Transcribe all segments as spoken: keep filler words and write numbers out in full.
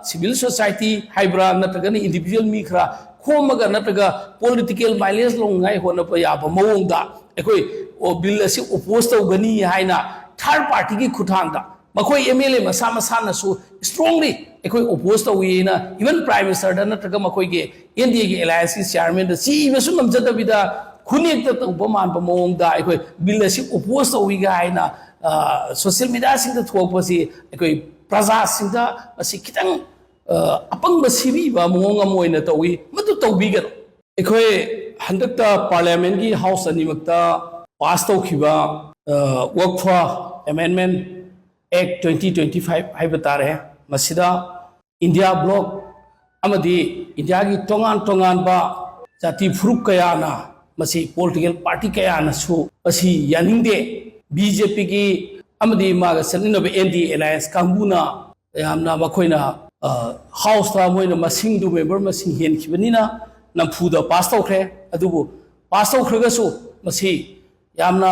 civil society ꯍꯥꯏꯕ꯭ꯔꯥ, ꯅꯠꯇ꯭ꯔꯒꯅ individual ꯃꯤ ꯈꯔ ꯈꯣꯝꯃꯒ, ꯅꯠꯇ꯭ꯔꯒ political mileage ꯂꯧꯅꯉꯥꯏ ꯍꯣꯠꯅꯕ ꯌꯥꯕ ꯃꯑꯣꯡꯗ ꯑꯩꯈꯣꯏ, ꯑꯣ, bill ꯑꯁꯤ oppose ꯇꯧꯒꯅꯤ ꯍꯥꯏꯅ third partyꯒꯤ ꯈꯨꯠꯊꯥꯡꯗ ꯃꯈꯣꯏ M L A ꯃꯁꯥ ꯃꯁꯥꯅꯁꯨ strongly ꯑꯩꯈꯣꯏ oppose ꯇꯧꯏꯅ, even Prime Ministerꯗ ꯅꯠꯇ꯭ꯔꯒ ꯃꯈꯣꯏꯒꯤ N D Aꯒꯤ allianceꯀꯤ chairmanꯗ ꯆꯤꯕꯁꯨ ꯉꯝꯖꯗꯕꯤꯗ ꯈꯨꯅꯦꯛꯇ ꯇꯧꯕ ꯃꯥꯟꯕ ꯃꯑꯣꯡꯗ ꯑꯩꯈꯣꯏ bill ꯑꯁꯤ oppose ꯇꯧꯏꯒ ꯍꯥꯏꯅ, ꯑ, social mediaꯁꯤꯡꯗ ꯊꯣꯛꯄꯁꯤ ꯑꯩꯈꯣꯏ ꯄ꯭ꯔꯖꯥꯁꯤꯡꯗ ꯃꯁꯤ ꯈꯤꯇꯪ, ꯑ, ꯑꯄꯪꯕ ꯁꯤꯕꯤꯕ ꯃꯑꯣꯡ ꯑꯃ ꯑꯣꯏꯅ ꯇꯧꯏ꯫ ꯃꯗꯨ ꯇꯧꯕꯤꯒꯅꯨ꯫ ꯑꯩꯈꯣꯏ ꯍꯟꯗꯛꯇ Parliamentꯀꯤ house ꯑꯅꯤꯃꯛꯇ pass ꯇꯧꯈꯤꯕ, ꯑ, Waqf Amendment Act twenty twenty-five ꯍꯥꯏꯕ ꯇꯥꯔꯦ꯫ ꯃꯁꯤꯗ India bloc ꯑꯃꯗꯤ Indiaꯒꯤ ꯇꯣꯉꯥꯟ ꯇꯣꯉꯥꯟꯕ ꯖꯥꯇꯤ ꯐꯨꯔꯨꯞ ꯀꯌꯥꯅ, ꯃꯁꯤ political party ꯀꯌꯥꯅꯁꯨ ꯃꯁꯤ ꯌꯥꯅꯤꯡꯗꯦ꯫ BJPꯒꯤ ꯑꯃꯗꯤ ꯃꯥꯒ ꯆꯠꯃꯤꯟꯅꯕ N D A alliance ꯀꯥꯡꯕꯨꯅ ꯌꯥꯝꯅ ꯃꯈꯣꯏꯅ, ꯑ, houseꯇ ꯃꯣꯏꯅ ꯃꯁꯤꯡꯗꯨ, member ꯃꯁꯤꯡ ꯍꯦꯟꯈꯤꯕꯅꯤꯅ ꯅꯝꯐꯨꯗ pass ꯇꯧꯈ꯭ꯔꯦ꯫ ꯑꯗꯨꯕꯨ pass ꯇꯧꯈ꯭ꯔꯒꯁꯨ ꯃꯁꯤ ꯌꯥꯝꯅ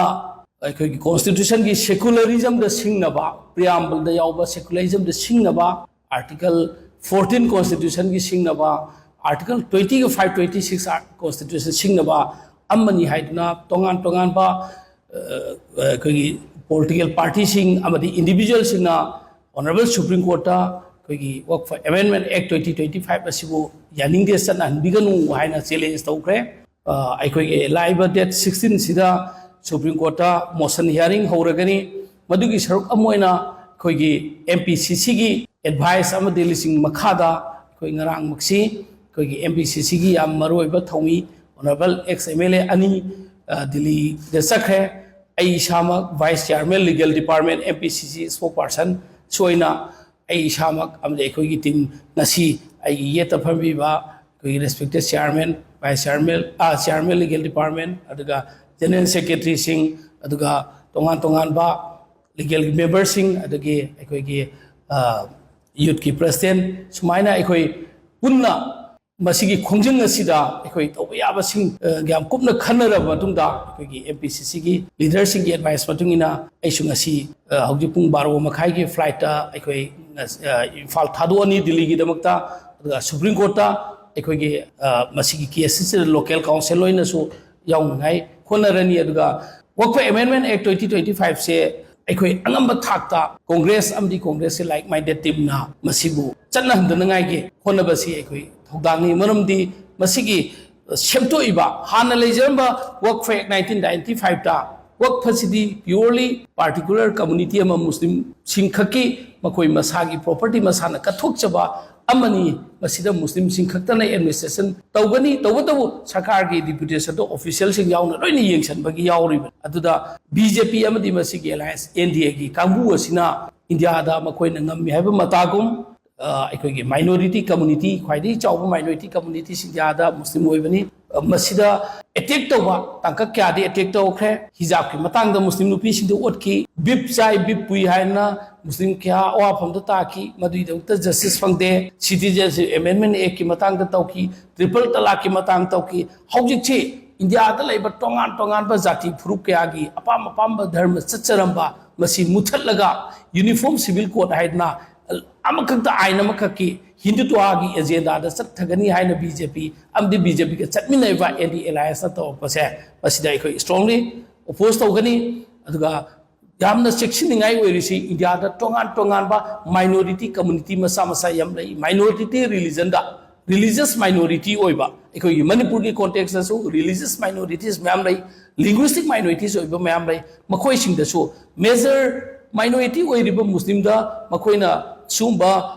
ꯑꯩꯈꯣꯏꯒꯤ constitutionꯒꯤ secularismꯗ ꯁꯤꯡꯅꯕ, preambleꯗ ꯌꯥꯎꯕ secularismꯗ ꯁꯤꯡꯅꯕ, Article fourteen constitutionꯒꯤ ꯁꯤꯡꯅꯕ, Article twentyꯒ five twenty-six constitution ꯁꯤꯡꯅꯕ ꯑꯃꯅꯤ ꯍꯥꯏꯗꯨꯅ ꯇꯣꯉꯥꯟ ꯇꯣꯉꯥꯟꯕ, ꯑ, ꯑꯩꯈꯣꯏꯒꯤ political partyꯁꯤꯡ ꯑꯃꯗꯤ individualꯁꯤꯡꯅ Honourable Supreme Courtꯇ ꯑꯩꯈꯣꯏꯒꯤ Waqf Amendment Act twenty twenty-five ꯑꯁꯤꯕꯨ ꯌꯥꯅꯤꯡꯗꯦ, ꯆꯠꯅꯍꯟꯕꯤꯒꯅꯨ ꯍꯥꯏꯅ challenge ꯇꯧꯈ꯭ꯔꯦ꯫ ꯑ, ꯑꯩꯈꯣꯏꯒꯤ ꯂꯥꯛꯏꯕ date sixteenꯁꯤꯗ Supreme Courtꯇ motion hearing ꯍꯧꯔꯒꯅꯤ꯫ ꯃꯗꯨꯒꯤ ꯁꯔꯨꯛ ꯑꯃ ꯑꯣꯏꯅ ꯑꯩꯈꯣꯏꯒꯤ MPCCꯒꯤ advice ꯑꯃꯗꯤ ꯂꯨꯆꯤꯡ ꯃꯈꯥꯗ ꯑꯩꯈꯣꯏ ꯉꯔꯥꯡꯃꯛꯁꯤ ꯑꯩꯈꯣꯏꯒꯤ MPCCꯒꯤ ꯌꯥꯝ ꯃꯔꯨꯑꯣꯏꯕ ꯊꯧꯃꯤ Honourable ex MLA ꯑꯅꯤ, ꯑ, ꯗꯤꯜꯂꯤꯗ ꯆꯠꯈ꯭ꯔꯦ꯫ ꯑꯩ ꯏꯁꯥꯃꯛ Vice Chairman Legal Department MPCC spokespersonꯁꯨ ꯑꯣꯏꯅ ꯑꯩ ꯏꯁꯥꯃꯛ ꯑꯃꯗꯤ ꯑꯩꯈꯣꯏꯒꯤ team ꯉꯁꯤ ꯑꯩꯒꯤ ꯌꯦꯠꯇ ꯐꯝꯕꯤꯕ ꯑꯩꯈꯣꯏꯒꯤ respected chairman, vice chairman, ꯑ, chairman legal department, ꯑꯗꯨꯒ general secretaryꯁꯤꯡ, ꯑꯗꯨꯒ ꯇꯣꯉꯥꯟ ꯇꯣꯉꯥꯟꯕ legal memberꯁꯤꯡ, ꯑꯗꯒꯤ ꯑꯩꯈꯣꯏꯒꯤ, ꯑ, youthꯀꯤ president, ꯁꯨꯃꯥꯏꯅ ꯑꯩꯈꯣꯏ ꯄꯨꯟꯅ ꯃꯁꯤꯒꯤ ꯈꯣꯡꯖꯪ ꯑꯁꯤꯗ ꯑꯩꯈꯣꯏ ꯇꯧꯕ ꯌꯥꯕꯁꯤꯡ, ꯑ, ꯌꯥꯝ ꯀꯨꯞꯅ ꯈꯟꯅꯔꯕ ꯃꯇꯨꯡꯗ, ꯑꯩꯈꯣꯏꯒꯤ M P C C ꯒꯤ leader ꯁꯤꯡꯒꯤ advice ꯃꯇꯨꯡ ꯏꯟꯅ ꯑꯩꯁꯨ ꯉꯁꯤ, ꯑ, ꯍꯧꯖꯤꯛ ꯄꯨꯡ ꯕꯥꯔꯣ ꯃꯈꯥꯏꯒꯤ flight ꯇ ꯑꯩꯈꯣꯏ, ꯑ, ꯏꯝꯐꯥꯜ ꯊꯥꯗꯣꯛꯑꯅꯤ ꯗꯤꯜꯂꯤꯒꯤꯗꯃꯛꯇ꯫ ꯑꯗꯨꯒ Supreme Court ꯇ ꯑꯩꯈꯣꯏꯒꯤ, ꯑ, ꯃꯁꯤꯒꯤ case ꯑꯁꯤꯗ local counsel ꯑꯣꯏꯅꯁꯨ ꯌꯥꯎꯅꯉꯥꯏ ꯍꯣꯠꯅꯔꯅꯤ꯫ ꯑꯗꯨꯒ Workfare Amendment Act twenty twenty-five ꯁꯦ ꯑꯩꯈꯣꯏ ꯑꯉꯝꯕ ꯊꯥꯛꯇ Congress ꯑꯃꯗꯤ Congress ꯀꯤ like minded team ꯅ ꯃꯁꯤꯕꯨ ꯆꯠꯅꯍꯟꯗꯅꯉꯥꯏꯒꯤ ꯍꯣꯠꯅꯕꯁꯤ ꯑꯩꯈꯣꯏ ꯊꯧꯗꯥꯡꯅꯤ꯫ ꯃꯔꯝꯗꯤ ꯃꯁꯤꯒꯤ ꯁꯦꯝꯗꯣꯛꯏꯕ, ꯍꯥꯟꯅ ꯂꯩꯖꯔꯝꯕ Workfare Act nineteen ninety-five ꯇ ꯋꯛꯐ ꯑꯁꯤꯗꯤ purely particular community ꯑꯃ, ꯃꯨꯁꯂꯤꯝꯁꯤꯡ ꯈꯛꯀꯤ, ꯃꯈꯣꯏ ꯃꯁꯥꯒꯤ property ꯃꯁꯥꯅ ꯀꯠꯊꯣꯛꯆꯕ ꯑꯃꯅꯤ꯫ ꯃꯁꯤꯗ ꯃꯨꯁꯂꯤꯝꯁꯤꯡ ꯈꯛꯇꯅ administration ꯇꯧꯒꯅꯤ꯫ ꯇꯧꯕꯇꯕꯨ ꯁꯔꯀꯥꯔꯒꯤ deputation ꯗꯣ official ꯁꯤꯡ ꯌꯥꯎꯅ ꯂꯣꯏꯅ ꯌꯦꯡꯁꯤꯟꯕꯒꯤ ꯌꯥꯎꯔꯤꯕꯅꯤ꯫ ꯑꯗꯨꯗ B J P ꯑꯃꯗꯤ ꯃꯁꯤꯒꯤ alliance N D A ꯒꯤ ꯀꯥꯡꯕꯨ ꯑꯁꯤꯅ ꯏꯟꯗꯤꯌꯥꯗ ꯃꯈꯣꯏꯅ ꯉꯝꯃꯤ ꯍꯥꯏꯕ ꯃꯇꯥꯒꯨꯝ, ꯑ, ꯑꯩꯈꯣꯏꯒꯤ minority community, ꯈ꯭ꯋꯥꯏꯗꯒꯤ ꯆꯥꯎꯕ minority communities ꯏꯟꯗꯤꯌꯥꯗ ꯃꯨꯁꯂꯤꯝ ꯑꯣꯏꯕꯅꯤ꯫ ꯑ, ꯃꯁꯤꯗ attack ꯇꯧꯕ ꯇꯥꯡꯀꯛ ꯀꯌꯥꯗꯤ attack ꯇꯧꯈ꯭ꯔꯦ꯫ ꯍꯤꯖꯥꯕꯀꯤ ꯃꯇꯥꯡꯗ ꯃꯨꯁꯂꯤꯝ ꯅꯨꯄꯤꯁꯤꯡꯗ ꯑꯣꯠꯈꯤ, ꯕꯤꯞ ꯆꯥꯏ, ꯕꯤꯞ ꯄꯨꯏ ꯍꯥꯏꯅ ꯃꯨꯁꯂꯤꯝ ꯀꯌꯥ ꯑꯋꯥꯐꯝꯗ ꯇꯥꯈꯤ꯫ ꯃꯗꯨꯒꯤꯗꯃꯛꯇ justice ꯐꯪꯗꯦ꯫ Citizenship Amendment Act ꯀꯤ ꯃꯇꯥꯡꯗ ꯇꯧꯈꯤ, triple talaq ꯀꯤ ꯃꯇꯥꯡ ꯇꯧꯈꯤ꯫ ꯍꯧꯖꯤꯛꯁꯤ ꯏꯟꯗꯤꯌꯥꯗ ꯂꯩꯕ ꯇꯣꯉꯥꯟ ꯇꯣꯉꯥꯟꯕ ꯖꯥꯇꯤ ꯐꯨꯔꯨꯞ ꯀꯌꯥꯒꯤ ꯑꯄꯥꯝ ꯑꯄꯥꯝꯕ ꯙꯔꯃ ꯆꯠꯆꯔꯝꯕ ꯃꯁꯤ ꯃꯨꯊꯠꯂꯒ uniform civil code ꯍꯥꯏꯗꯅ ꯑꯃꯈꯛꯇ ꯑꯥꯏꯟ ꯑꯃꯈꯛꯀꯤ ꯍꯤꯟꯗꯨꯇ꯭ꯋꯥꯒꯤ agenda ꯗ ꯆꯠꯊꯒꯅꯤ ꯍꯥꯏꯅ B J P ꯑꯃꯗꯤ B J P ꯒ ꯆꯠꯃꯤꯟꯅꯔꯤꯕ N D A alliance ꯅ ꯇꯧꯔꯛꯄꯁꯦ, ꯃꯁꯤꯗ ꯑꯩꯈꯣꯏ strongly oppose ꯇꯧꯒꯅꯤ꯫ ꯑꯗꯨꯒ ꯌꯥꯝꯅ ꯆꯦꯛꯁꯤꯟꯅꯤꯡꯉꯥꯏ ꯑꯣꯏꯔꯤꯁꯤ, ꯏꯟꯗꯤꯌꯥꯗ ꯇꯣꯉꯥꯟ ꯇꯣꯉꯥꯟꯕ minority community ꯃꯆꯥ ꯃꯆꯥ ꯌꯥꯝ ꯂꯩ꯫ Minority religion ꯗ religious minority ꯑꯣꯏꯕ, ꯑꯩꯈꯣꯏꯒꯤ ꯃꯅꯤꯄꯨꯔꯒꯤ context ꯇꯁꯨ religious minorities ꯃꯌꯥꯝ ꯂꯩ, linguistic minorities ꯑꯣꯏꯕ ꯃꯌꯥꯝ ꯂꯩ꯫ ꯃꯈꯣꯏꯁꯤꯡꯗꯁꯨ major minority ꯑꯣꯏꯔꯤꯕ ꯃꯨꯁꯂꯤꯝꯗ ꯃꯈꯣꯏꯅ ꯁꯤꯒꯨꯝꯕ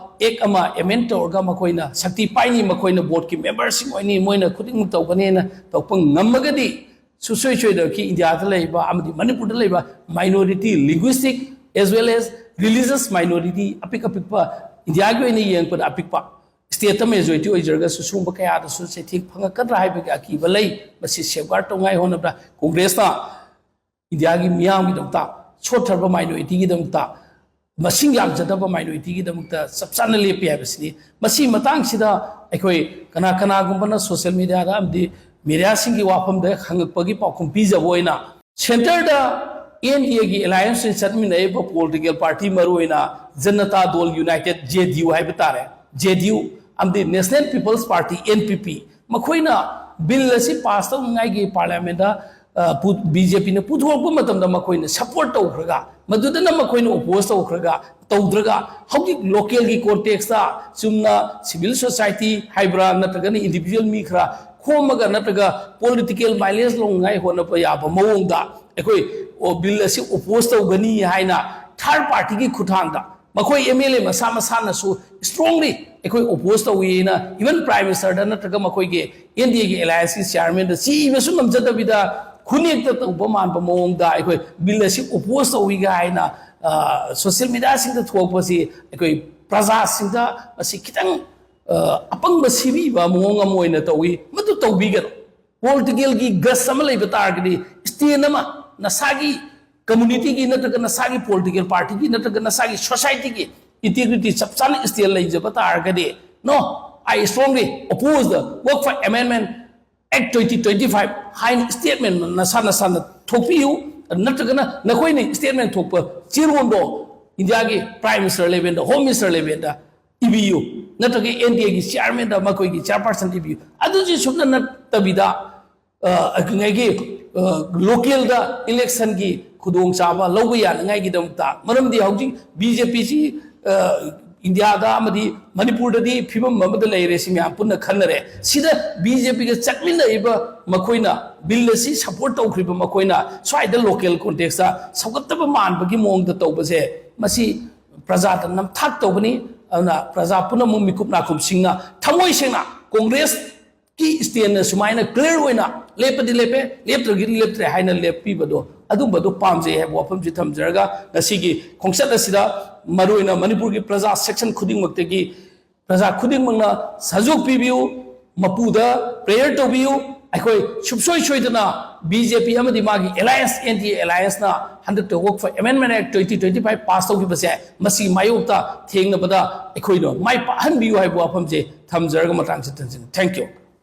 act ꯑꯃ amend ꯇꯧꯔꯒ ꯃꯈꯣꯏꯅ ꯁꯛꯇꯤ ꯄꯥꯏꯅꯤ, ꯃꯈꯣꯏꯅ board ꯀꯤ member ꯁꯤꯡ ꯑꯣꯏꯅꯤ, ꯃꯣꯏꯅ ꯈꯨꯗꯤꯡꯃꯛ ꯇꯧꯒꯅꯤꯅ ꯇꯧꯔꯛꯄ ꯉꯝꯃꯒꯗꯤ, ꯁꯨꯡꯁꯣꯏ ꯁꯣꯏꯗꯅꯃꯛꯀꯤ ꯏꯟꯗꯤꯌꯥꯗ ꯂꯩꯔꯤꯕ ꯑꯃꯗꯤ ꯃꯅꯤꯄꯨꯔꯗ ꯂꯩꯕ minority, linguistic as well as religious minority, ꯑꯄꯤꯛ ꯑꯄꯤꯛꯄ, ꯏꯟꯗꯤꯌꯥꯒꯤ ꯑꯣꯏꯅ ꯌꯦꯡꯉꯛꯄꯗ ꯑꯄꯤꯛꯄ, state ꯇ majority ꯑꯣꯏꯖꯔꯒꯁꯨ ꯁꯤꯒꯨꯝꯕ ꯀꯌꯥꯗꯁꯨ ꯆꯩꯊꯦꯡ ꯐꯪꯉꯛꯀꯗ꯭ꯔꯥ ꯍꯥꯏꯕꯒꯤ ꯑꯀꯤꯕ ꯂꯩ꯫ ꯃꯁꯤ safeguard ꯇꯧꯅꯉꯥꯏ ꯍꯣꯠꯅꯕꯗ ꯀꯣꯡꯒ꯭ꯔꯦꯁꯅ ꯏꯟꯗꯤꯌꯥꯒꯤ ꯃꯤꯌꯥꯝꯒꯤꯗꯃꯛꯇ, ꯁꯣꯠꯊꯔꯕ minority ꯒꯤꯗꯃꯛꯇ, ꯃꯁꯤꯡ ꯌꯥꯝꯖꯗꯕ minority ꯒꯤꯗꯃꯛꯇ ꯆꯞ ꯆꯥꯅ ꯂꯦꯞꯄꯤ ꯍꯥꯏꯕꯁꯤꯅꯤ꯫ ꯃꯁꯤ ꯃꯇꯥꯡꯁꯤꯗ ꯑꯩꯈꯣꯏ ꯀꯅꯥ ꯀꯅꯥꯒꯨꯝꯕꯅ ꯁꯣꯁꯤꯌꯦꯜ ꯃꯦꯗꯤꯌꯥꯗ ꯑꯃꯗꯤ ꯃꯦꯗꯤꯌꯥꯁꯤꯡꯒꯤ ꯋꯥꯐꯝꯗ ꯍꯪꯉꯛꯄꯒꯤ ꯄꯥꯎꯈꯨꯝ ꯄꯤꯖꯕ ꯑꯣꯏꯅ, ꯁꯦꯟꯇꯔꯗ ꯑꯦꯟ ꯗꯤ ꯑꯦꯒꯤ ꯑꯦꯂꯥꯏꯟꯁ ꯑꯣꯏꯅ ꯆꯠꯃꯤꯟꯅꯔꯤꯕ ꯄꯣꯂꯤꯇꯤꯀꯦꯜ ꯄꯥꯔꯇꯤ, ꯃꯔꯨꯑꯣꯏꯅ Janata Dal united, J D U ꯍꯥꯏꯕ ꯇꯥꯔꯦ, ꯖꯦ ꯗꯤ ꯌꯨ ꯑꯃꯗꯤ national people's party, N P P, ꯃꯈꯣꯏꯅ ꯕꯤꯜ ꯑꯁꯤ ꯄꯥꯁ ꯇꯧꯅꯤꯡꯉꯥꯏꯒꯤ ꯄꯥꯔꯂꯤꯌꯥꯃꯦꯟꯗ ꯕꯤ ꯖꯦ ꯄꯤꯅ ꯄꯨꯊꯣꯔꯛꯄ ꯃꯇꯝꯗ ꯃꯈꯣꯏꯅ ꯁꯄꯣꯔꯠ ꯇꯧꯈ꯭ꯔꯒ, ꯃꯗꯨꯗꯅ ꯃꯈꯣꯏꯅ ꯑꯣꯄꯣꯖ ꯇꯧꯈ꯭ꯔꯒ, ꯇꯧꯗ꯭ꯔꯒ, ꯍꯧꯖꯤꯛ ꯂꯣꯀꯦꯜꯒꯤ ꯀꯣꯟꯇꯦꯛꯁꯇ ꯆꯨꯝꯅ ꯁꯤꯚꯤꯜ ꯁꯣꯁꯥꯏꯇꯤ ꯍꯥꯏꯕ꯭ꯔꯥ, ꯅꯠꯇ꯭ꯔꯒꯅ ꯏꯟꯗꯤꯚꯤꯖꯨꯋꯦꯜ ꯃꯤ ꯈꯔ ꯈꯣꯝꯃꯒ, ꯅꯠꯇ꯭ꯔꯒ ꯄꯣꯂꯤꯇꯤꯀꯦꯜ ꯃꯥꯏꯂꯦꯖ ꯂꯧꯅꯉꯥꯏ ꯍꯣꯠꯅꯕ ꯌꯥꯕ ꯃꯑꯣꯡꯗ ꯑꯩꯈꯣꯏ, ꯑꯣ, ꯕꯤꯜ ꯑꯁꯤ ꯑꯣꯄꯣꯖ ꯇꯧꯒꯅꯤ ꯍꯥꯏꯅ ꯊꯥꯔꯗ ꯄꯥꯔꯇꯤꯒꯤ ꯈꯨꯠꯊꯥꯡꯗ ꯃꯈꯣꯏ ꯑꯦꯝ ꯑꯦꯜ ꯑꯦ ꯃꯁꯥ ꯃꯁꯥꯅꯁꯨ ꯏꯁꯇ꯭ꯔꯣꯡꯂꯤ ꯑꯩꯈꯣꯏ ꯑꯣꯄꯣꯖ ꯇꯧꯏꯅ, ꯏꯚꯟ ꯄ꯭ꯔꯥꯏꯝ ꯃꯤꯅꯤꯁꯇꯔꯗ ꯅꯠꯇ꯭ꯔꯒ ꯃꯈꯣꯏꯒꯤ ꯑꯦꯟ ꯗꯤ ꯑꯦꯒꯤ ꯑꯦꯂꯥꯏꯟꯁꯀꯤ ꯆꯤꯌꯥꯔꯃꯦꯟꯗ ꯆꯤꯕꯁꯨ ꯉꯝꯖꯗꯕꯤꯗ, ꯈꯨꯅꯦꯛꯇ ꯇꯧꯕ ꯃꯥꯟꯕ ꯃꯑꯣꯡꯗ ꯑꯩꯈꯣꯏ ꯕꯤꯜ ꯑꯁꯤ ꯑꯣꯄꯣꯖ ꯇꯧꯏꯒ ꯍꯥꯏꯅ, ꯑ, ꯁꯣꯁꯤꯌꯦꯜ ꯃꯦꯗꯤꯌꯥꯁꯤꯡꯗ ꯊꯣꯛꯄꯁꯤ ꯑꯩꯈꯣꯏ ꯄ꯭ꯔꯖꯥꯁꯤꯡꯗ ꯃꯁꯤ ꯈꯤꯇꯪ, ꯑ, ꯑꯄꯪꯕ ꯁꯤꯕꯤꯕ ꯃꯑꯣꯡ ꯑꯃ ꯑꯣꯏꯅ ꯇꯧꯏ꯫ ꯃꯗꯨ ꯇꯧꯕꯤꯒꯅꯨ꯫ ꯄꯣꯂꯤꯇꯤꯀꯦꯜꯒꯤ ꯒꯁ ꯑꯃ ꯂꯩꯕ ꯇꯥꯔꯒꯗꯤ, ꯁ꯭ꯇꯦꯟ ꯑꯃ, ꯅꯁꯥꯒꯤ ꯀꯝꯃꯨꯅꯤꯇꯤꯒꯤ ꯅꯠꯇ꯭ꯔꯒ ꯅꯁꯥꯒꯤ ꯄꯣꯂꯤꯇꯤꯀꯦꯜ ꯄꯥꯔꯇꯤꯒꯤ ꯅꯠꯇ꯭ꯔꯒ ꯅꯁꯥꯒꯤ ꯁꯣꯁꯥꯏꯇꯤꯒꯤ ꯏꯟꯇꯤꯒ꯭ꯔꯤꯇꯤ ꯆꯞ ꯆꯥꯅ ꯁ꯭ꯇꯦꯟ ꯂꯩꯖꯕ ꯇꯥꯔꯒꯗꯤ, "No, I strongly oppose the work for amendment Act twenty twenty-five" ꯍꯥꯏꯅ ꯁ꯭ꯇꯦꯠꯃꯦꯟ ꯅꯁꯥ ꯅꯁꯥꯅ ꯊꯣꯛꯄꯤꯌꯨ꯫ ꯅꯠꯇ꯭ꯔꯒꯅ ꯅꯈꯣꯏꯅ ꯁ꯭ꯇꯦꯠꯃꯦꯟ ꯊꯣꯛꯄ ꯆꯦꯔꯣꯜꯗꯣ ꯏꯟꯗꯤꯌꯥꯒꯤ ꯄ꯭ꯔꯥꯏꯝ ꯃꯤꯅꯤꯁꯇꯔ ꯂꯦꯚꯦꯜꯗ, ꯍꯣꯝ ꯃꯤꯅꯤꯁꯇꯔ ꯂꯦꯚꯦꯜꯗ ꯏꯕꯤꯌꯨ, ꯅꯠꯇ꯭ꯔꯒ ꯑꯦꯟ ꯗꯤ ꯑꯦꯒꯤ ꯆꯤꯌꯥꯔꯃꯦꯟꯗ ꯃꯈꯣꯏꯒꯤ ꯆꯤꯌꯥꯔꯄꯥꯔꯁꯟ ꯏꯕꯤꯌꯨ꯫ ꯑꯗꯨꯁꯨ ꯁꯨꯞꯅ ꯅꯠꯇꯕꯤꯗ, ꯑ, ꯑꯩꯈꯣꯏꯒꯤ, ꯑ, ꯂꯣꯀꯦꯜꯗ ꯏꯂꯦꯛꯁꯟꯒꯤ ꯈꯨꯗꯣꯡꯆꯥꯕ ꯂꯧꯕ ꯌꯥꯅꯉꯥꯏꯒꯤꯗꯃꯛꯇ, ꯃꯔꯝꯗꯤ ꯍꯧꯖꯤꯛ ꯕꯤ ꯖꯦ ꯄꯤꯁꯤ, ꯑ, ꯏꯟꯗꯤꯌꯥꯗ ꯑꯃꯗꯤ ꯃꯅꯤꯄꯨꯔꯗꯗꯤ ꯐꯤꯕꯝ ꯑꯃꯗ ꯂꯩꯔꯦ, ꯁꯤ ꯃꯌꯥꯝ ꯄꯨꯟꯅ ꯈꯟꯅꯔꯦ꯫ ꯁꯤꯗ ꯕꯤ ꯖꯦ ꯄꯤꯒ ꯆꯠꯃꯤꯟꯅꯔꯤꯕ ꯃꯈꯣꯏꯅ ꯕꯤꯜ ꯑꯁꯤ ꯁꯄꯣꯔꯠ ꯇꯧꯈ꯭ꯔꯤꯕ ꯃꯈꯣꯏꯅ ꯁ꯭ꯋꯥꯏꯗ ꯂꯣꯀꯦꯜ ꯀꯣꯟꯇꯦꯛꯁꯇ ꯁꯧꯒꯠꯇꯕ ꯃꯥꯟꯕꯒꯤ ꯃꯑꯣꯡꯗ ꯇꯧꯕꯁꯦ, ꯃꯁꯤ ꯄ꯭ꯔꯖꯥꯗ ꯅꯝꯊꯥꯛ ꯇꯧꯕꯅꯤ꯫ ꯑꯗꯨꯅ ꯄ꯭ꯔꯖꯥ ꯄꯨꯝꯅꯃꯛ ꯃꯤꯀꯨꯞ ꯅꯥꯀꯨꯞ ꯁꯤꯡꯅ ꯊꯃꯣꯏ ꯁꯦꯡꯅ ꯀꯣꯡꯒ꯭ꯔꯦꯁꯀꯤ ꯁ꯭ꯇꯦꯟꯅ ꯁꯨꯃꯥꯏꯅ ꯀ꯭ꯂꯤꯌꯔ ꯑꯣꯏꯅ ꯂꯦꯞꯄꯗꯤ ꯂꯦꯞꯄꯦ, ꯂꯦꯞꯇ꯭ꯔꯒꯗꯤ ꯂꯦꯞꯇ꯭ꯔꯦ ꯍꯥꯏꯅ ꯂꯦꯞꯄꯤꯕꯗꯣ, ꯑꯗꯨꯝꯕꯗꯣ ꯄꯥꯝꯖꯩ ꯍꯥꯏꯕ ꯋꯥꯐꯝꯁꯤ ꯊꯝꯖꯔꯒ, ꯉꯁꯤꯒꯤ ꯈꯣꯡꯆꯠ ꯑꯁꯤꯗ ꯃꯔꯨꯑꯣꯏꯅ ꯃꯅꯤꯄꯨꯔꯒꯤ ꯄ꯭ꯔꯖꯥ ꯁꯦꯛꯁꯟ ꯈꯨꯗꯤꯡꯃꯛꯇꯒꯤ ꯄ꯭ꯔꯖꯥ ꯈꯨꯗꯤꯡꯃꯛꯅ ꯁꯖꯨꯛ ꯄꯤꯕꯤꯌꯨ, ꯃꯄꯨꯗ ꯄ꯭ꯔꯦꯌꯔ ꯇꯧꯕꯤꯌꯨ, ꯑꯩꯈꯣꯏ ꯁꯨꯡꯁꯣꯏ ꯁꯣꯏꯗꯅ ꯕꯤ ꯖꯦ ꯄꯤ ꯑꯃꯗꯤ ꯃꯥꯒꯤ ꯑꯦꯂꯥꯏꯟꯁ, ꯑꯦꯟ ꯗꯤ ꯑꯦ ꯑꯦꯂꯥꯏꯟꯁꯅ ꯍꯟꯗꯛꯇ ꯋꯥꯛꯐ ꯑꯦꯃꯦꯟꯃꯦꯟ ꯑꯦꯛ ꯇ꯭ꯋꯦꯟꯇꯤ ꯇ꯭ꯋꯦꯟꯇꯤ ꯐꯥꯏꯚ ꯄꯥꯁ ꯇꯧꯈꯤꯕꯁꯦ, ꯃꯁꯤ ꯃꯥꯌꯣꯛꯇ ꯊꯦꯡꯅꯕꯗ ꯑꯩꯈꯣꯏꯅ ꯃꯥꯏ ꯄꯥꯛꯍꯟꯕꯤꯌꯨ ꯍꯥꯏꯕ ꯋꯥꯐꯝꯁꯦ ꯊꯝꯖꯔꯒ ꯃꯇꯥꯡꯁꯤ ꯊꯝꯖꯒꯦ꯫ Thank you꯫